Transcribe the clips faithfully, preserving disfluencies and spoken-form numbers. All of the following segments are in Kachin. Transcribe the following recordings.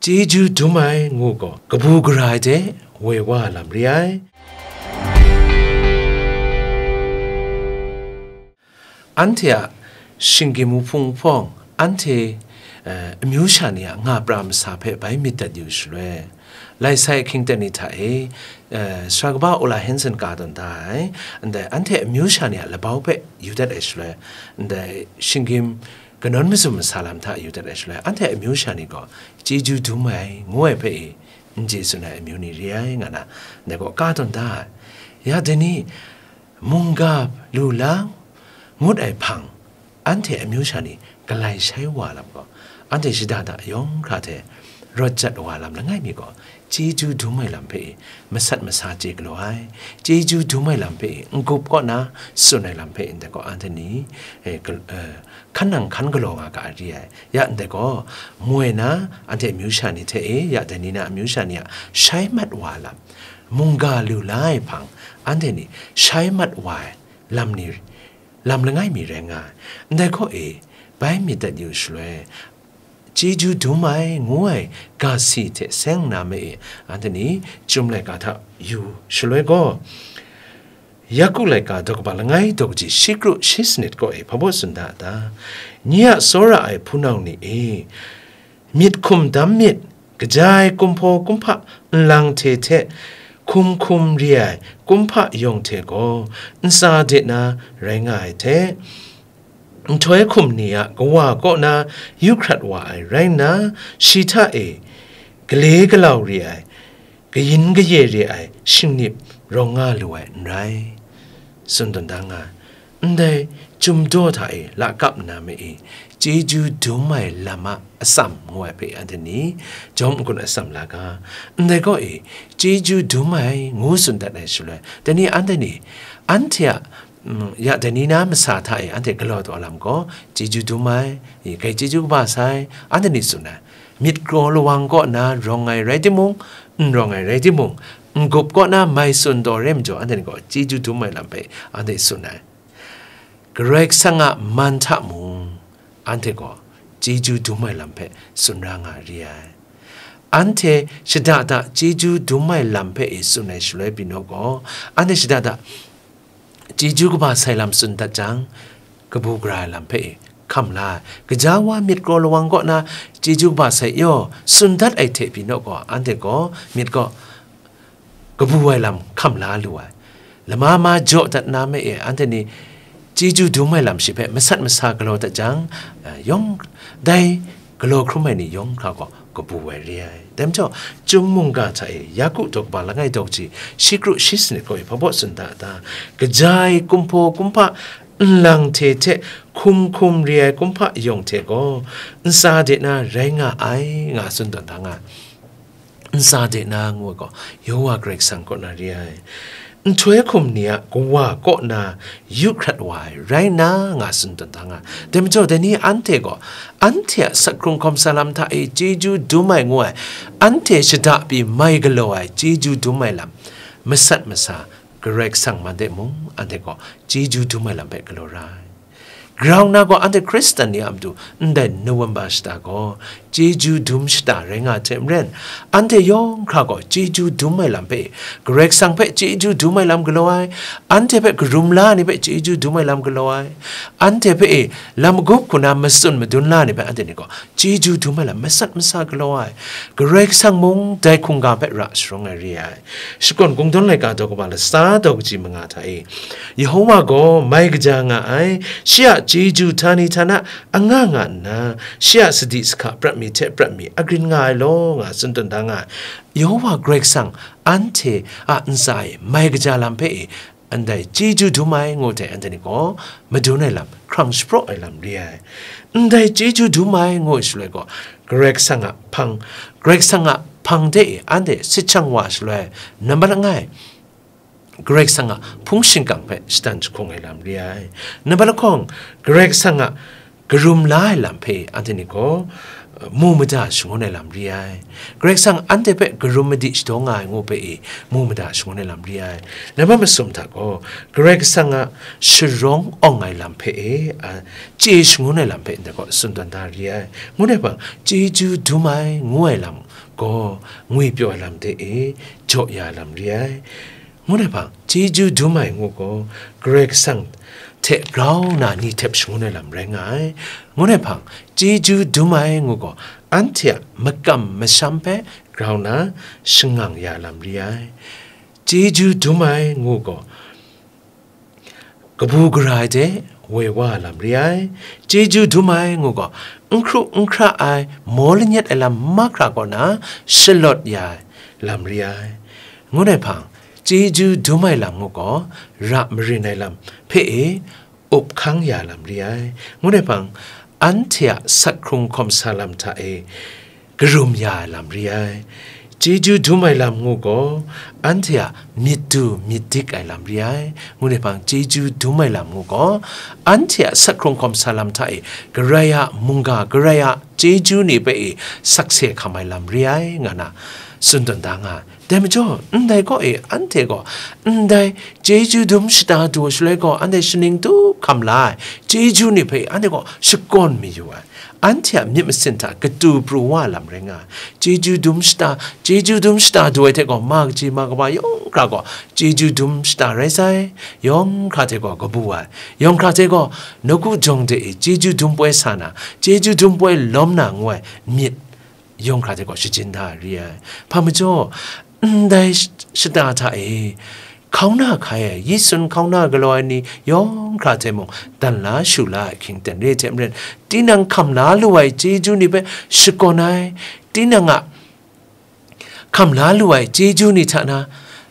chyeju dum ai ngu gaw, kabu gara ai hte woi wa lam re ai. Anhte a shinggyim wuhpung hpawng, anhte, eh, amyu sha ni a nga pra masa hpe bai myit dat yu shaloi, lai sai ahkying ten ni hta e, eh, sara kaba Ola Hanson ka tawn da ai, ndai anhte amyu sha ni a labau hpe yu dat ai shaloi, ndai shinggyim kanawn mazum masa lam hta yu dat ai shaloi, anhte amyu sha ni gaw chyeju dum ai ngu ai hpe e, n chye tsun ai amyu ni re ai, nga na, ndai gaw ka tawn da ai. Ya dai ni, mungga lu la ngut ai hpang, anhte amyu sha ni galai shai wa lam gaw, anhte shada da yawng hkra hte rawt jat wa lam langai mi gaw, chyeju dum ai lam hpe e masat masa chye galaw ai, chyeju dum ai lam hpe e n-gup kaw na tsun ai lam hpe e ndai gaw, anhte ni, e, gal-, e, hkan nang hkan galaw nga ga ai re ai. Ya ndai gaw, moi na, anhte amyu sha ni hte e, ya dai ni na amyu sha ni a shai mat wa ai lam, mungga lu la ai hpang, anhte ni shai mat wa ai lam ni, lam langai mi rai nga ai. Ndai hkaw e, bai myit dat yu shaloi, chyeju dum ai ngu ai ga si hte seng nna me e, anhte ni chyum laika hta yu shaloi gaw, Yaku laika daw kaba langai daw kaji shi kru shi sanit kaw e hpa baw tsun da a ta? Nye a tsawra ai hpunau ni e, myit hkum dam myit, kaja ai kumhpaw kumhpa nlang hte hte hkum hkum re ai kumhpa yawng hte gaw ntsa de na rai nga ai hte, nhtoi hkum ni a kawa kaw na yu hkrat wa ai rai nna, shi hta e gale galau re ai, kayin kaye re ai shingnip rawng nga lu ai n rai, tsun tawn da nga ai. Ndai chyum daw hta e lakap nna me e, chyeju dum ai lam a atsam ngu ai hpe anhte ni jawm n-gun atsam la ga. Ndai kaw e, chyeju dum ai ngu tsun dat ai shaloi, dai ni anhte ni, anhte a, mm, ya dai ni na masa hta e anhte galaw taw lam gaw, chyeju dum ai, e, grai chyeju kaba sai, anhte ni tsun ai. Myit kraw lawang kaw na rawng ai rai timung, n rawng ai rai timung, n-gup kaw na mai tsun taw re majaw, anhte ni gaw chyeju dum ai lam hpe anhte tsun ai. Karai Kasang a man hta mung, anhte gaw chyeju dum ai lam hpe tsun ra nga re ai. Anhte shada da chyeju dum ai lam hpe e tsun ai shaloi pyi naw gaw, anhte shada da chyeju kaba sai lam tsun dat jang, kabu gara ai lam hpe e hkam la ai. Gaja wa myit kraw lawang kaw na chyeju kaba sai yaw tsun dat ai hte pyi naw gaw, anhte gaw myit gaw kabu ai lam hkam la lu ai. Lama ma jaw dat na me e, anhte ni chyeju dum ai lam shi hpe masat masa galaw dat jang, eh, yawng dai galaw hkrum ai ni yawng hkra gaw kabu ai re ai. Dai majaw, chyum mungga hta e Yaku daw kaba langai daw kaji shi kru shi sanit kaw e hpa baw tsun da a ta? Kaja ai kumhpaw kumhpa nlang hte hte hkum hkum re ai kumhpa yawng hte gaw ntsa de na rai nga ai, nga tsun tawn da nga ai. Ntsa de na ngu ai gaw, Yehowa Karai Kasang kaw na re ai. Nhtoi hkum ni a kawa kaw na yu hkrat wa ai rai nna, nga tsun tawn da nga ai. Dai majaw, dai ni anhte gaw, anhte a sak hkrung hkawm sa lam hta e chyeju dum ai ngu ai, anhte shada pyi mai galaw ai chyeju dum ai lam, masat masa, Karai Kasang man de mung, anhte gaw chyeju dum ai lam hpe galaw ra ai. Grau nna gaw, anhte Hkristan ni a matu ndai November shata gaw chyeju dum shata rai nga ai hte maren, anhte yawng hkra gaw chyeju dum ai lam hpe, Karai Kasang hpe chyeju dum ai lam galaw ai, anhte hpe karum la ai ni hpe chyeju dum ai lam galaw ai, anhte hpe e lam magup hku na matsun madun la ai ni hpe anhte ni gaw chyeju dum ai lam masat masa galaw ai, Karai Kasang mung dai hkungga hpe ra sharawng ai re ai. Shakawn Kungdawn laika daw kaba latsa daw kaji manga hta e, Yehowa gaw mai kaja nga ai, shi a chyeju htani htana anga nga nna, shi a sadi sahka prat mi hte prat mi agrin nga ai law, nga tsun tawn da nga ai. Yehowa Karai Kasang anhte a ntsa e mai kaja lam hpe e, ndai chyeju dum ai ngu hte anhte ni gaw madun ai lam, hkrang shapraw ai lam re ai. Ndai chyeju dum ai ngu ai shaloi gaw, Karai Kasang a hpang, Karai Kasang a hpang de e anhte sit shang wa shaloi, nambat langai, Karai Kasang a hpung shingkang hpe shadan jahkung ai lam re ai. Nambat lahkawng, Karai Kasang a karum la ai lam hpe anhte ni gaw, uh, mu mada shangun ai lam re ai. Karai Kasang anhte hpe karum madi shadaw nga ai ngu hpe e mu mada shangun ai lam re ai. Nambat masum hta gaw, Karai Kasang a sharawng awng ai lam hpe e, a, chye shangun ai lam hpe ndai gaw tsun tawn da re ai. Ngu ai hpang, chyeju dum ai ngu ai lam gaw ngwipyaw ai lam de e jaw ya ai lam re ai. Ngu na hpang, chyeju dum ai ngu gaw, Karai Kasang hte grau na ni htep shangun ai lam rai nga ai. Ngu na hpang, chyeju dum ai ngu gaw, anhte a makam masham hpe grau na shangang ya ai lam re ai. Chyeju dum ai ngu gaw, kabu gara ai hte woi wa ai lam re ai. Chyeju dum ai ngu gaw, n hkru n hkra ai, maw lanyet ai lam mahkra kaw na shalawt ya ai lam re ai. Ngu na hpang, chyeju dum ai lam ngu gaw, ra marin ai lam hpe e up hkang ya ai lam re ai. Ngu na hpang, anhte a sak hkrung hkawm sa lam hta e karum ya ai lam re ai. Chyeju dum ai lam ngu gaw, anhte a myit du myit dik ai lam re ai. Ngu na hpang, chyeju dum ai lam ngu gaw, anhte a sak hkrung hkawm sa lam hta e Karai a mungga, Karai a chyeju ni hpe e sakse hkam ai lam re ai, nga na tsun tawn da nga ai. Dai majaw, ndai kaw e anhte gaw, ndai chyeju dum shada du ai shaloi gaw, anhte shaning tup hkam la ai chyeju ni hpe anhte gaw shakawn mayu ai. Anhte a myit masin hta katu pru wa ai lam rai nga ai. Chyeju dum shada, chyeju dum shada du ai hte gaw, ma kaji ma kaba yawng hkra gaw chyeju dum shada rai sai, yawng hkra hte gaw kabu ai, yawng hkra hte gaw nawku jawng de e chyeju dum poi sa na, chyeju dum poi lawm na ngu ai myit yawng hkra hte gaw shajin da ai re ai. Hpa majaw, ndai sh-, shada hta e hkauna hkai ai, yi sun hkauna galaw ai ni yawng hkra hte mung dan la shu la ai hkying ten re ai hte maren, tinang hkam la lu ai chyeju ni hpe shakawn ai, tinang a hkam la lu ai chyeju ni hta na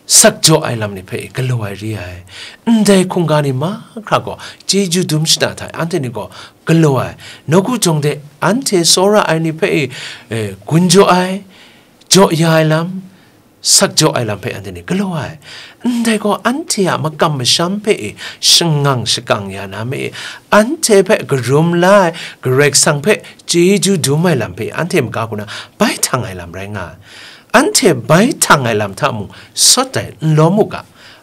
sak jaw ai lam ni hpe galaw ai re ai. Ndai hkungga ni mahkra gaw chyeju dum shada hta e anhte ni gaw galaw ai. Nawku jawng de anhte tsawra ai ni hpe e, e, gun jaw ai, jaw ya ai lam, sak jaw ai lam hpe anhte ni galaw ai. Ndai gaw anhte a makam masham hpe e shangang shakang ya na me e, anhte hpe karum la ai Karai Kasang hpe chyeju dum ai lam hpe anhte maga kaw na bai htang ai lam rai nga ai. Anhte bai htang ai lam hta mung sawt ai n lawm u ga,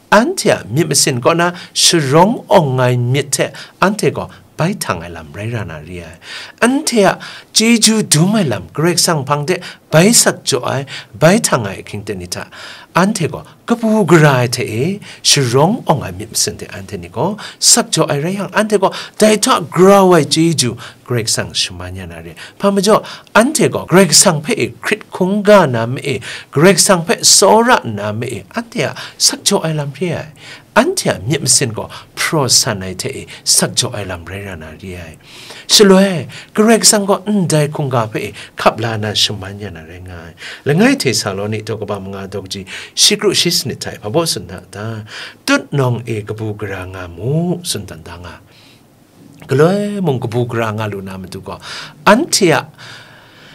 anhte a myit masin kaw na sharawng awng ai myit hte anhte gaw bai htang ai lam rai ra na re ai. Anhte a chyeju dum ai lam Karai Kasang hpang de bai sak jaw ai, bai htang ai ahkying ten ni hta, anhte gaw kabu gara ai hte e sharawng awng ai myit masin hte anhte ni gaw sak jaw ai rai yang, anhte gaw dai hta grau ai chyeju Karai Kasang shaman ya na re. Hpa majaw, anhte gaw Karai Kasang hpe e hkrit hkungga na me e, Karai Kasang hpe tsawra nna me e, anhte a sak jaw ai lam re ai. Anhte a myit masin gaw hpraw san ai hte e sak jaw ai lam rai ra na re ai. Shaloi, Karai Kasang gaw ndai hkungga hpe e hkap la na shaman ya na rai nga ai. Langai Htesaloni daw kaba manga daw kaji shi kru shi sanit hta e hpa baw tsun da ta? Tutnawng e kabu gara nga mu, tsun dan da nga. Galoi mung kabu gara nga lu na matu gaw, anhte a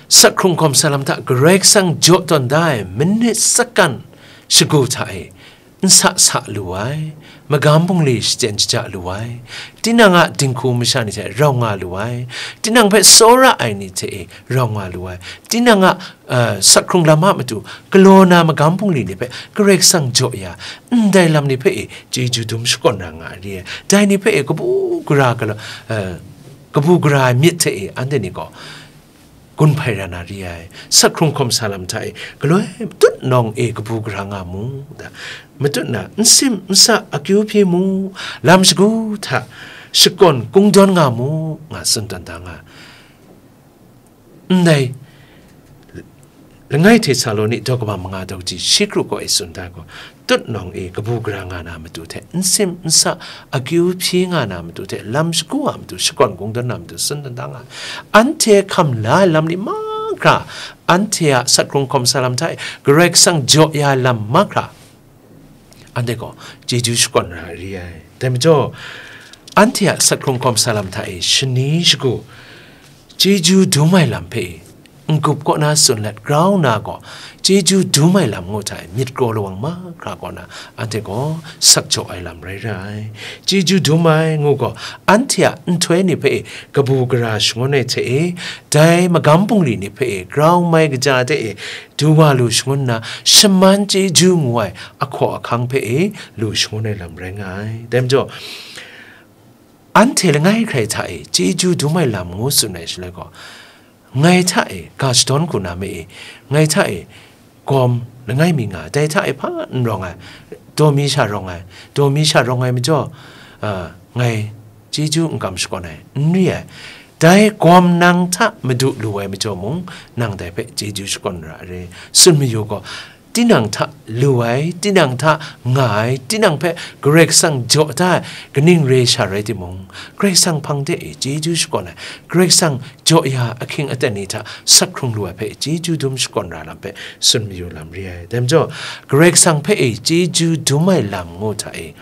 sak hkrung hkawm sa lam hta Karai Kasang jaw tawn da ai manit sakan shagu hta e n sa sa lu ai, magam bungli shachyen shaja lu ai, tinang a dinghku masha ni hte rau nga lu ai, tinang hpe tsawra ai ni hte e rau nga lu ai, tinang a, eh, sak hkrung lam a matu galaw na magam bungli ni hpe Karai Kasang jaw ya, ndai lam ni hpe e chyeju dum shakawn ra nga ai re ai. Dai ni hpe e kabu gara galaw, eh, kabu gara ai myit hte e anhte ni gaw gun hpai ra na re ai. Sak hkrung hkawm sa lam hta e galoi matut nawng e kabu gara nga mu, da, matut na n sim n sa akyu hpyi mu, lam shagu hta shakawn kungdawn nga mu, nga tsun tawn da nga. Ndai Langai Htesaloni daw kaba manga daw kaji shi kru kaw e tsun da gaw, tutnawng e kabu gara nga na matu hte, n sim n sa akyu hpyi nga na matu hte, lam shagu a matu, shakawn kungdawn na matu tsun dan da nga ai. Anhte hkam la ai lam ni mahkra, anhte a sak hkrung hkawm sa lam hta e Karai Kasang jaw ya ai lam mahkra, anhte gaw chyeju shakawn ra ai re ai. Dai majaw, anhte a sak hkrung hkawm sa lam hta e shani shagu chyeju dum ai lam hpe e n-gup kaw na tsun let grau na gaw, chyeju dum ai lam ngu hta e myit kraw lawang mahkra kaw na anhte gaw sak jaw ai lam rai ra ai. Chyeju dum ai ngu gaw, anhte a nhtoi ni hpe e kabu gara shangun ai hte e, dai magam bungli ni hpe e grau mai kaja hte e du wa lu shangun nna, shaman chyeju ngu ai ahkaw ahkang hpe e lu shangun ai lam rai nga ai. Dai majaw, anhte langai hkrai hta e chyeju dum ai lam ngu tsun ai shaloi gaw, ngai hta e ga shadawn hku na me e, ngai hta e gawm langai mi nga ai, dai hta e hpa n rawng ai, daw mi sha rawng ai, daw mi sha rawng ai majaw, a, ngai chyeju n kam shakawn ai, n ri ai. Dai gawm nang hta madu lu ai majaw mung, nang dai hpe chyeju shakawn ra ai re. Tsun mayu gaw, tinang hta lu ai, tinang hta nga ai, tinang hpe Karai Kasang jaw da ai, kaning re sha rai timung, Karai Kasang hpang de e chyeju shakawn ai, Karai Kasang jaw ya ahkying aten ni hta sak hkrung lu ai hpe chyeju dum shakawn ra lam hpe tsun mayu lam re ai. Dai majaw, Karai Kasang hpe e chyeju dum ai lam ngu hta e,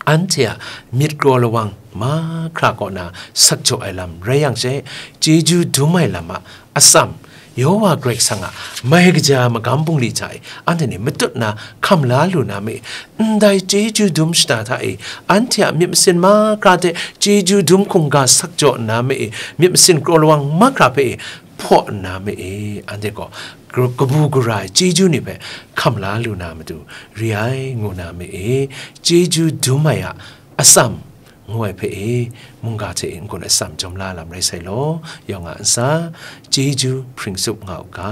anhte a myit kraw lawang mahkra kaw na sak jaw ai lam rai yang she, chyeju dum ai lam a atsam, Yehowa Karai Kasang a mai kaja magam bungli hta e anhte ni matut na hkam la lu na me, ndai chyeju dum shada hta e anhte a myit masin mahkra hte chyeju dum hkungga sak jaw nna me e, myit masin kraw lawang mahkra hpe e hpaw nna me e, anhte gaw gru- kabu gara ai chyeju ni hpe hkam la lu na matu re ai, ngu na me e, chyeju dum ai a atsam ngu ai hpe e, mungga hte e n-gun atsam jawm la lam rai sai law, yawng a ntsa, chyeju hpring tsup nga u ga.